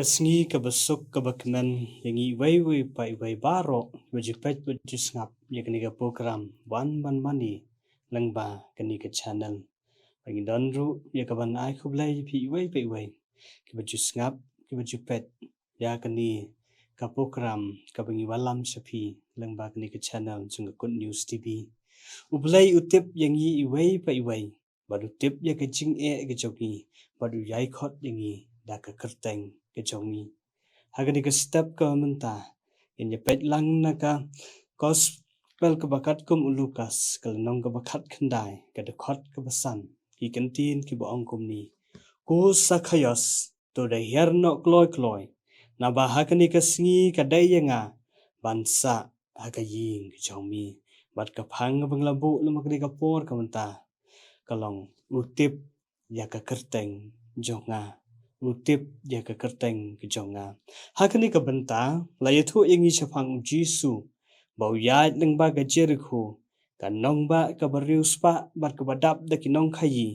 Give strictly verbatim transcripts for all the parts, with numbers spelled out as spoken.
Sngi kaba suk kaba kmen ïa ngi iwei iwei pa iwei baroh ba ju peit ba ju sngap ïa kane ka program Wan Ban Mane lyngba kane ka channel. Ba ngi don ruh ïa kaban ai khublei ïa phi iwei pa iwei kiba ju sngap, kiba ju peit ïa kane ka program kaba ngi wallam sha phi lyngba kane ka channel jong ka Good News T V. U Blei u tip ïa ngi iwei pa iwei, bad u tip ïa ka jingeh ka jong ngi, bad u ïai khot ïa ngi da ka kyrteng ka jong ngi. Ha kane ka step ka mynta, ngin ïa peit lang na ka Gospel kaba katkum u Lukas, ka lynnong kaba khatkhyndai, ka dkhot kaba san, ki kyntien kiba ong kumne: Ko Sakhaios, to da hiar noh kloi kloi, naba ha kane ka sngi ka dei ïa nga ban sah ha ka ïing ka jong me. Bad ka phang ba ngi la buh lyngba kane ka por ka mynta ka long: U tip ïa ka kyrteng jong nga. U tip ïa ka kyrteng ka jong nga. Ha kane ka bynta la ïathuh ïa ngi shaphang U Jisu ba u ïaid lyngba ka Jerikho, ka nongbah kaba riewspah bad kaba dap da ki nongkhaïi,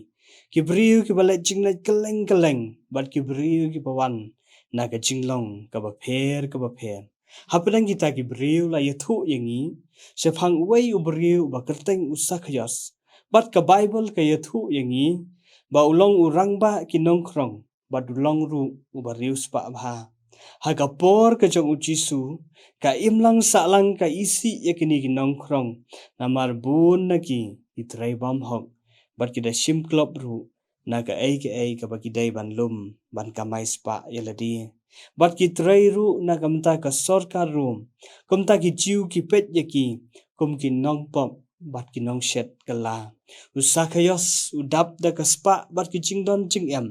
ki briew kiba leh jingleh kylleng kylleng, bad ki briew kiba wan na ka jinglong kaba pher kaba pher. Hapdeng kita ki briew la ïathuh ïa ngi shaphang uwei u briew uba kyrteng u Sakhaios. Bad ka Baibl ka ïathuh ïa ngi ba u long u rangbah ki nongkhrong, bad u long ruh uba riewspah bha. Ha ka por ka jong U Jisu, ka imlang sahlang ka isih ïa kine ki nongkhrong, namar bun na ki ki trei bymhok, bad ki da shim klop ruh na kaei kaei kaba ki dei ban lum ban kamai spah ïa lade. Bad ki trei ruh na ka bynta ka sorkar Rom, kumta ki Jiw ki peit ïa ki kum ki nongpop bad ki nongshet kylla. U Sakhaios u dap da ka spah bad ki jingdon jingem,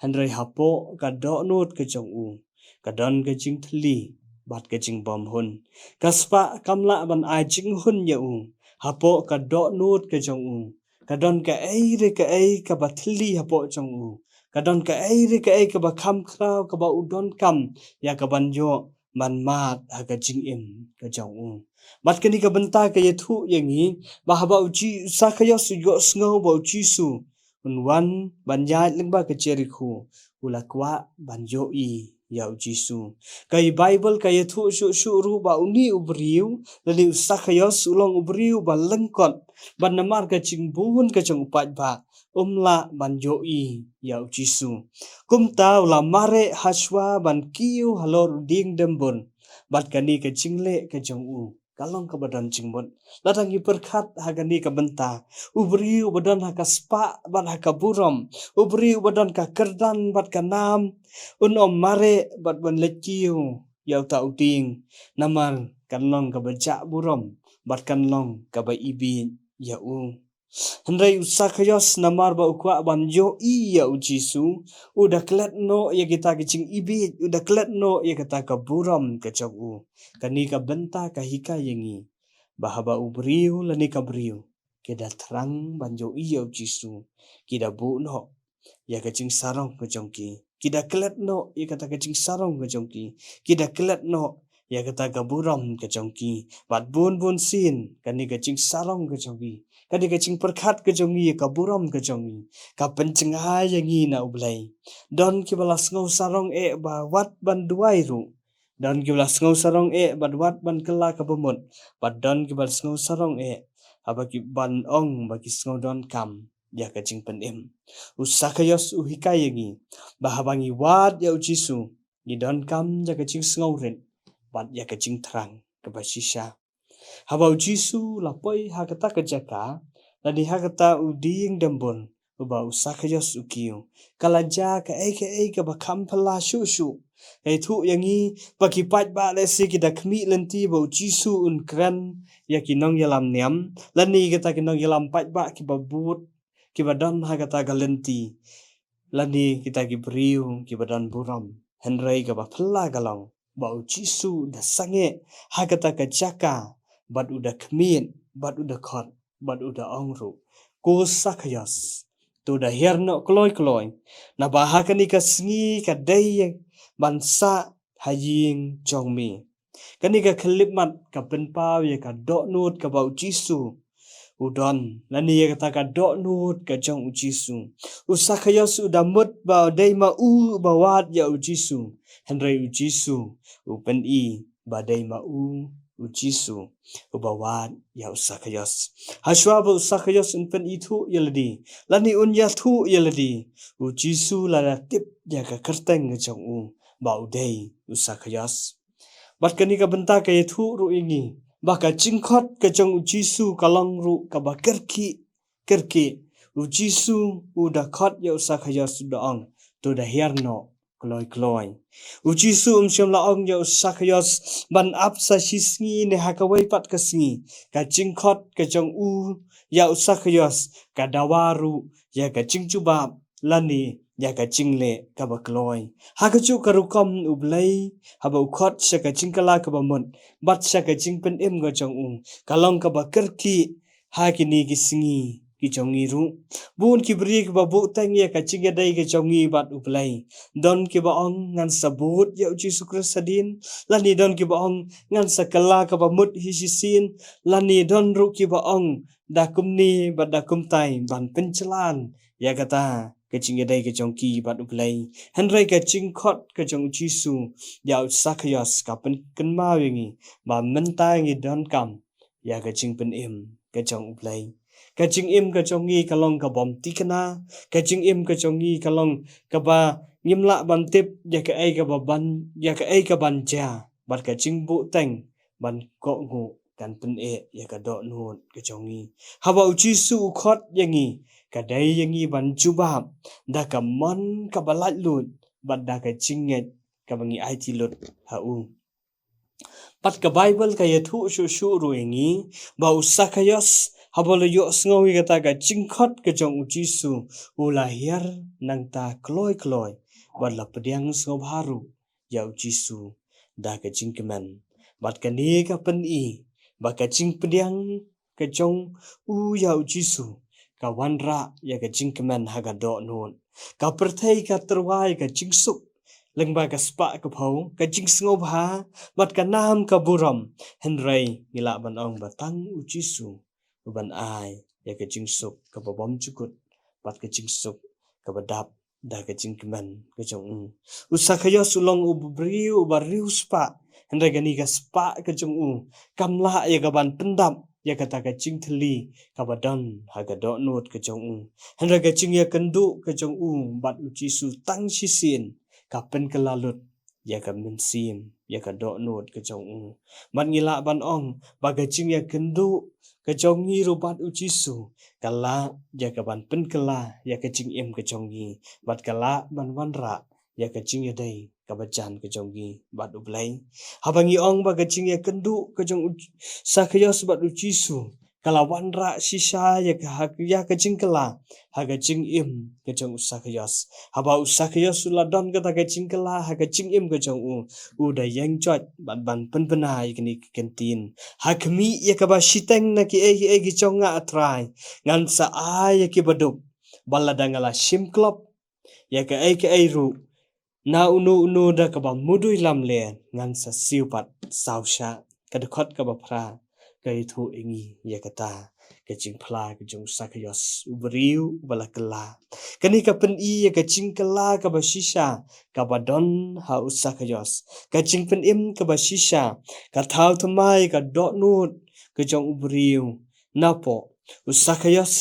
hynrei hapoh ka dohnud ka jong u ka don ka jingthylli bad ka jingbymhun. Ka spah kam lah ban ai jinghun ïa u. Hapoh ka dohnud ka jong u ka don kaei re kaei kaba thylli hapoh jong u. Ka don kaei re kaei kaba kham khraw kaba u donkam ïa kaban ïoh ban mad ha ka jingim ka jong u. Bad kane ka bynta ka ïathuh ïa ngi ba haba u Ji-, u Sakhaios u ïohsngew ba U Jisu un wan ban ïaid lyngba ka Jerikho, u la kwah ban ïohi ïa U Jisu. Ka Baibl ka ïathuh shuh shuh ruh ba une u briew, lane u Sakhaios, u long u briew ba lyngkot, bad namar ka jingbun ka jong u paidbah, um lah ban ïohi ïa U Jisu. Kumta u la mareh hashwa ban kiew halor u dieng dembun. Bad kane ka jingleh ka jong u ka long kaba don jingmut. Lada ngi pyrkhat ha kane ka bynta, u briew uba don ha ka spah bad ha ka burom, u briew uba don ka kyrdan bad ka nam, un ym mareh bad ban leit kiew ïa uta u dieng, namar kan long kaba jah burom bad kan long kaba ibiej ïa u. Hynrei u Sakhaios, namar ba u kwah ban ïohi ïa U Jisu, u da klet noh ïa kita ki jingibiej, u da klet noh ïa kata ka burom ka jong u. Kane ka bynta ka hikai ïa ngi ba haba u briew lane ka briew ki da thrang ban ïohi ïa U Jisu, ki da buh noh ïa ka jingsarong ka jong ki. Ki da klet noh ïa kata ka jingsarong ka jong ki. Ki da klet noh ïa kata ka burom ka jong ki. Bad bun bun sien, kane ka jingsarong ka jong ki, kane ka jingpyrkhat ka jong ngi ïa ka burom ka jong ngi, ka pynjngai ïa ngi na U Blei. Don kiba la sngew sarong eh ba wat ban duwai ruh. Don kiba la sngew sarong eh bad wat ban kylla kaba mut. Bad don kiba la sngew sarong eh haba ki ban ong ba ki sngew donkam ïa ka jingpynim. U Sakhaios u hikai ïa ngi ba haba ngi wad ïa U Jisu, ngi donkam ïa ka jingsngewrit bad ïa ka jingthrang kaba shisha. Haba U Jisu u la poi ha kata ka jaka, lane ha kata u dieng dembun uba u Sakhaios u kiew, ka la jia kaei kaei kaba kham phylla shuh shuh. Ka ïathuh ïa ngi ba ki paidbah lehse ki da khmih lynti ba U Jisu un kren ïa ki nongïalam niam, lane kita ki nongïalam paidbah kiba bud, kiba don ha kata ka lynti, lane kita ki briew kiba don burom. Hynrei kaba phylla ka long ba U Jisu u da sangeh ha kata ka jaka, bad u da khmih, bad u da khot, bad u da ong ruh: Ko Sakhaios, to da hiar noh kloi kloi, naba ha kane ka sngi ka dei ban sah ha ïing jong me. Kane ka khyllipmat ka pynpaw ïa ka dohnud kaba U Jisu u don, lane ïa kata ka dohnud ka jong u Jisu. U Sakhaios u da mut ba dei ma u uba wad ïa u Jisu. Hynrei u Jisu u pyni ba dei ma u, u Jisu uba wad ïa u Sakhaios. Hashwa ba u Sakhaios un pynithuh ïa lade, lane un ïathuh ïa lade, u Jisu la da tip ïa ka kyrteng ka jong u ba u dei u Sakhaios. Bad kane ka bynta ka ïathuh ruh ïa ngi ba ka jingkhot ka jong u Jisu ka long ruh kaba kyrkieh, kyrkieh. U Jisu u da khot ïa u Sakhaios, u da ong, to da hiar noh kloi kloi. U Jisu um shym la ong ïa u Sakhaios ban ap sa shi sngi ne ha kawei pat ka sngi. Ka jingkhot ka jong u ïa u Sakhaios ka dawa ruh ïa ka jingjubab lane ïa ka jingleh kaba kloi. Ha kajuh ka rukom U Blei, haba u khot sha ka jingkylla kaba mut bad sha ka jingpynim ka jong u, ka long kaba kyrkieh ha kine ki sngi ki jong ngi ruh. Bun ki briew kiba buhteng ïa ka jingïadei ka jong ngi bad U Blei. Don kiba ong ngan sa bud ïa u Jisu Khrist hadien, lane don kiba ong ngan sa kylla kaba mut hi shisien, lane don ruh kiba ong da kumne bad da kumtai ban pynjlan ïa kata ka jingïadei ka jong ki bad U Blei. Hynrei ka jingkhot ka jong u Jisu ïa u Sakhaios ka pynkynmaw ïa ngi ba mynta ngi donkam ïa ka jingpynim ka jong U Blei. Ka jingim ka jong ngi ka long kabym thikna, ka jingim ka jong ngi ka long kaba ngim lah ban tip ïa kaei kaba ban, ïa kaei kaban jia, bad ka jingbuhteng ban kohnguh kan pyneh ïa ka dohnud ka jong ngi. Haba u Jisu u khot ïa ngi, ka dei ïa ngi ban jubab da ka mon kaba laitluid bad da ka jingngeit kaba ngi aiti lut ha u. Bad ka Baibl ka ïathuh shuh shuh ruh ïa ngi ba u Sakhaios, haba u la ïohsngew ïa kata ka jingkhot ka jong u Jisu, u la hiar nangta kloi kloi bad la pdiang sngewbha ruh ïa u Jisu da ka jingkmen. Bad kane ka pyni ba ka jingpdiang ka jong u ïa u Jisu ka wanrah ïa ka jingkmen ha ka dohnud. Ka pyrthei ka tyrwa ïa ka jingsuk lyngba ka spah ka phew, ka jingsngewbha bad ka nam ka burom. Hynrei ngi lah ban ong ba tang u Jisu u ban ai ïa ka jingsuk kaba bymjukut bad ka jingsuk kaba dap da ka jingkmen ka jong u. U Sakhaios u long u briew uba riewspah, hynrei kane ka spah ka jong u kam lah ïa ka ban pyndap ïa kata ka jingthylli kaba don ha ka dohnud ka jong u. Hynrei ka jingïakynduh ka jong u bad u Jisu tang shisien ka pynkylla lut ïa ka mynsiem, ïa ka dohnud ka jong u. Bad ngi lah ban ong ba ka jingïakynduh ka jong ngi ruh bad u Jisu ka lah ïa ka ban pynkylla ïa ka jingim ka jong ngi, bad ka lah ban wanrah ïa ka jingïadei kaba jan ka jong ngi bad U Blei. Haba ngi ong ba ka jingïakynduh ka jong u Sakhaios bad u Jisu ka la wanrah shisha ïa ka, ha, ïa ka jingkylla ha ka jingim ka jong u Sakhaios. Haba u Sakhaios u la don kata ka jingkylla ha ka jingim ka jong u, u da ïeng joit bad ban pynbna ïa kine ki kyntien: Ha khmih ïa kaba shiteng na kiei kiei ki jong nga, A Trai, ngan sa ai ïa kiba duk. Bad lada nga la shim klop ïa kaei kaei ruh na uno uno da kaba mudui lamler, ngan sa siew pat saw shah. Ka dkhot kaba phra ka ïathuh ïa ngi ïa kata ka jingphla ka jong u Sakhaios, u briew uba la kylla. Kane ka pyni ïa ka jingkylla kaba shisha kaba don ha u Sakhaios. Ka jingpynim kaba shisha ka thaw thymmai ïa ka dohnud ka jong u briew. Napoh, u Sakhaios,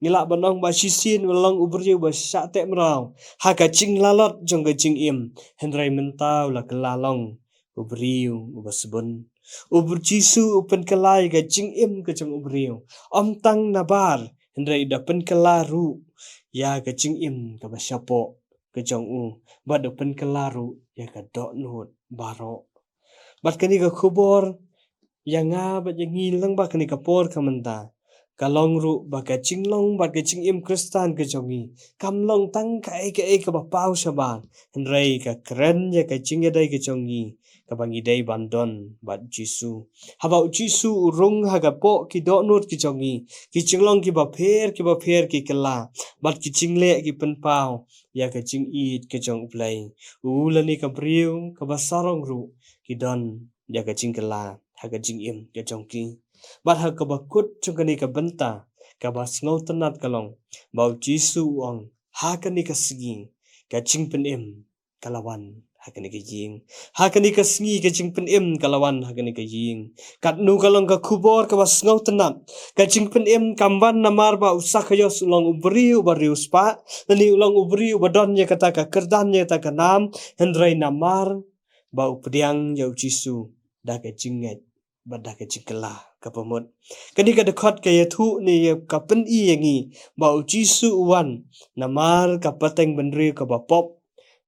ngi lah ban ong ba shisien u la long u briew ba shah teh mraw ha ka jinglalot jong ka jingim, hynrei mynta u la kylla long u briew uba sbun. U Jisu u pynkylla ïa ka jingim ka jong u briew, ym tang nabar, hynrei u da pynkylla ruh ïa ka jingim kaba shapoh ka jong u, bad u pynkylla ruh ïa ka dohnud baroh. Bad kane ka khubor ïa nga bad ïa ngi lyngba kane ka por ka mynta ka long ruh ba ka jinglong bad ka jingim Khristan ka jong ngi kam long tang kaei kaei kaba paw shabar, hynrei ka kren ïa ka jingïadei ka jong ngi kaba ngi dei ban don bad u Jisu. Haba u Jisu u rung ha ka poh ki dohnud ki jong ngi, ki jinglong kiba pher kiba pher ki kylla, bad ki jingleh ki pynpaw ïa ka jingïeit ka jong u Blei. U lane ka briew kaba sarong ruh ki don ïa ka jingkylla ha ka jingim ka jong ki. Bad ha kaba kut jong kane ka bynta, kaba sngewtynnat ka long ba U Jisu u ong, ha kane ka sngi ka jingpynim ka la wan ha kane ka ïing. Ha kane ka sngi ka jingpynim ka la wan ha kane ka ïing. Katno ka long ka khubor kaba sngewtynnat. Ka jingpynim kam wan namar ba u Sakaios u long u briew uba riewspah, lane u long u briew uba don ïa kata ka kyrdan, ïa kata ka nam, hynrei namar ba u pdiang ïa U Jisu da ka jingngeit bad da ka jingkylla kaba mut. Kane ka dkhot ka ïathuh ne ka pyni ïa ngi ba U Jisu u wan namar ka pateng bynriew kaba pop,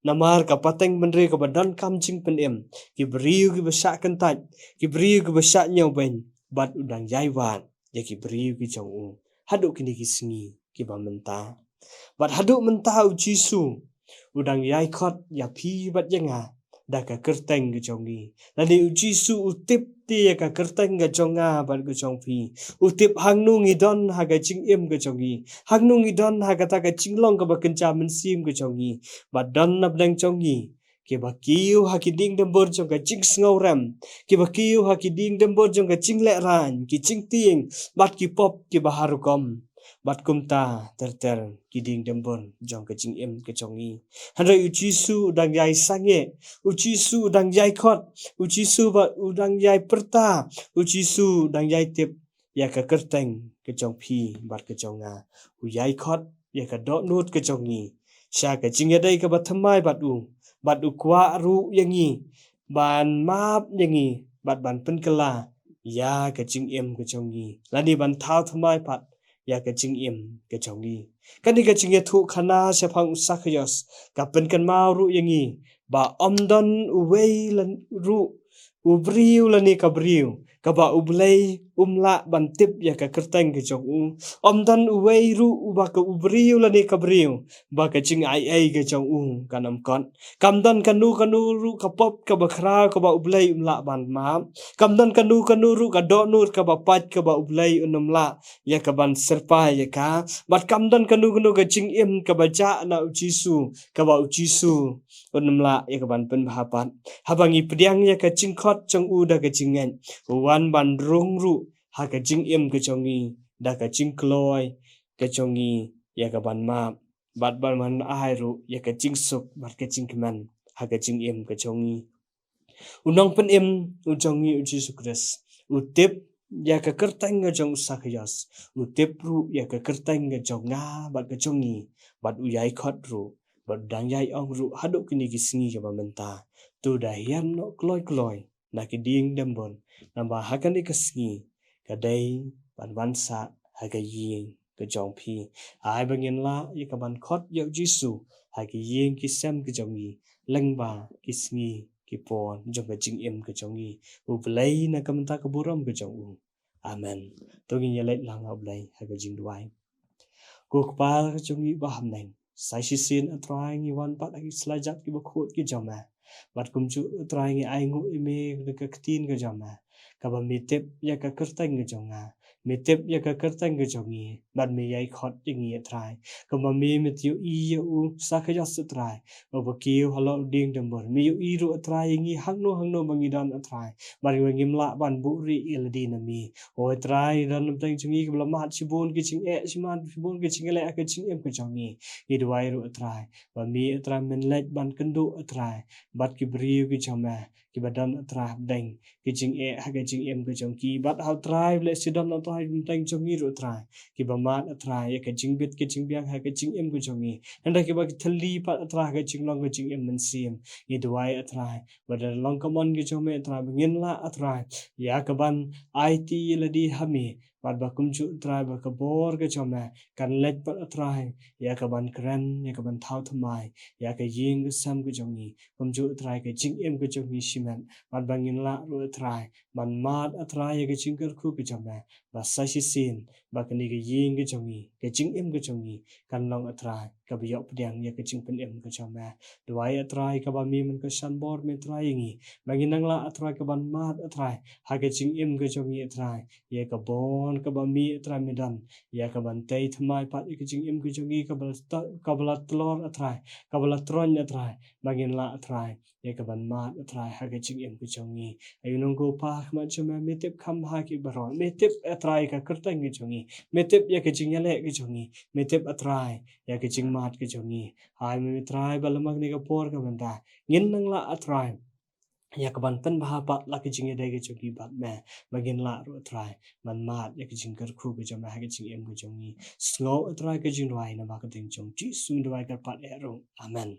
namar ka pateng bynriew kaba donkam jingpynim, ki briew kiba shah kyntait, ki briew kiba shah ñiewbeiñ, bad u dang ïai wad ïa ki briew ki jong u haduh kine ki sngi kiba mynta. Bad haduh mynta U Jisu u dang ïai khot ïa phi bad ïa nga da ka kyrteng ka jong ngi. Lane U Jisu u tip te ïa ka kyrteng ka jong nga bad ka jong phi. U tip hangno ngi don ha ka jingim ka jong ngi, hangno ngi don ha kata ka jinglong kaba kynja mynsiem ka jong ngi. Bad don na pdeng jong ngi kiba kiew ha ki diengdambur jong ka jingsngewrem, kiba kiew ha ki diengdambur jong ka jinglehraiñ, ki jingtieng bad ki pop kiba har rukom. Bad kumta ter ter ki diengdambur jong ka jingim ka jong ngi. Hynrei U Jisu u dang ïai sangeh, U Jisu u dang ïai khot, U Jisu ba u dang ïai pyrta, U Jisu u dang ïai tip ïa ka kyrteng ka jong phi bad ka jong nga. U ïai khot ïa ka dohnud ka jong ngi sha ka jingïadei kaba thymmai bad u, bad u kwah ruh ïa ngi ban map ïa ngi bad ban pynkylla ïa ka jingim ka jong ngi, lane ban thaw thymmai pat ïa ka jingim ka jong ngi. Kane ka jingïathuhkhana shaphang u Sakaios ka pynkynmaw ruh ïa ngi ba ym don uwei la ruh u briew lane ka briew kaba U Blei um lah ban tip ïa ka kyrteng ka jong u. Ym don uwei ruh uba ka u briew lane ka briew ba ka jingaiei ka jong u kan ym kot. Kam don kano kano ruh ka pop kaba khraw kaba U Blei um lah ban map. Kam don kano kano ruh ka dohnud kaba pait kaba U Blei un ym lah ïa ka ban syrpai ïa ka. Bad kam don kano kano ka jingim kaba jah na U Jisu kaba U Jisu un ym lah ïa ka ban pynbha pat. Haba ngi pdiang ïa ka jingkhot jong u da ka jingngeit, u wan ban rung ruh ha ka jingim ka jong ngi da ka jingkloi ka jong ngi ïa ka ban map, bad ban man ai ruh ïa ka jingsuk bad ka jingkmen ha ka jingim ka jong ngi. U nongpynim u jong ngi U Jisu Khrist u tip ïa ka kyrteng ka jong u Sakaios, u tip ruh ïa ka kyrteng ka jong nga bad ka jong ngi, bad u ïai khot ruh, bad u dang ïai ong ruh haduh kine ki sngi kaba mynta. To da hiar noh kloi kloi na ki diengdambur, naba ha kane ka sngi ka dei ban wan sah ha ka ïing ka jong phi. Ai ba ngin lah ïa ka ban khot ïa U Jisu ha ki ïing ki sem ka jong ngi lyngba ki sngi ki por jong ka jingim ka jong ngi. U Blei na ka bynta ka burom ka jong u. Amen. To ngin ïa leit lang ha U Blei ha ka jingduwai. Ko Kpa ka jong ngi ba ha bneng, sa shisien A Trai ngi wan pat ha ki slajat kiba khuid ki jong me. Bad kumjuh A Trai ngi ainguh ïa me da ka ktien ka jong me, kaba me tip ïa ka kyrteng ka jong nga, me tip ïa ka kyrteng ka jong ngi, bad me ïai khot ïa ngi A Trai. Kumba me, me ïohi ïa u Sakaios A Trai, uba kiew halor u diengdambur, me ïohi ruh A Trai ïa ngi hangno hangno ba ngi don A Trai, bad ba ngim lah ban buhrieh ïa lade na me. O A Trai, don na pdeng jong ngi kiba la mad shibun ki jingeh, shimad shibun ki jingeh ha ka jingim ka jong ngi. Ngi duwai ruh A Trai ba me A Trai men leit ban kynduh A Trai bad ki briew ki jong me kiba don A Trai ha pdeng ki jingeh ha ka jingim ka jong ki. Bad A Trai, lehse don A Trai na pdeng jong ngi ruh A Trai kiba mad A Trai ïa ka jingbit ka jingbiang ha ka jingim ka jong ngi, hynrei kiba ki thylli pat A Trai ha ka jinglong ka jingim mynsiem. Ngi duwai A Trai ba da ka longkmie ka jong me A Trai ba ngin lah A Trai ïa ka ban aiti ïa lade ha me, bad ba kumjuh A Trai ba ka bor ka jong me kan leit pat A Trai ïa ka ban kren, ïa ka ban thaw thymmai ïa ka ïing ka sem ka jong ngi, kumjuh A Trai ka jingim ka jong ngi shimet, bad ba ngin lah ruh A Trai ban mad A Trai ïa ka jingkyrkhu ka jong me, ba sa shisien ba kane ka ïing ka jong ngi, ka jingim ka jong ngi kan long A Trai kaba ïoh pdiang ïa ka jingpynim ka jong me. Duwai A Trai kaba me man ka shan bor me A Trai ïa ngi, ba ngin nang lah A Trai ka ban mad A Trai ha ka jingim ka jong ngi A Trai ïa ka bor kaba me A Trai me don ïa ka ban tei thymmai pat ïa ka jingim ka jong ngi, kaba la to-, kaba la tlor A Trai, kaba la troiñ A Trai, ba ngin lah A Trai ïa ka ban mad, A Trai, ha ka jingim ka jong ngi. Ai u nongkyrpad khmat jong me, me tip kham bha ki baroh. Me tip, A Trai, ka kyrteng ka jong ngi. Me tip ïa ka jingïaleh ka jong ngi. Me tip, A Trai, ïa ka jingmad ka jong ngi. Ai me, A Trai, ba la ma kane ka por ka mynta ngin nang lah, A Trai, ïa ka ban pynbha pat la ka jingïadei ka jong ngi bad me, ba ngin lah ruh, A Trai, ban mad ïa ka jingkyrkhu ka jong me ha ka jingim ka jong ngi. Sngew, A Trai, ka jingduwai, namar ka kyrteng jong Jisu ngi duwai kyrpad ïa rung. Amen.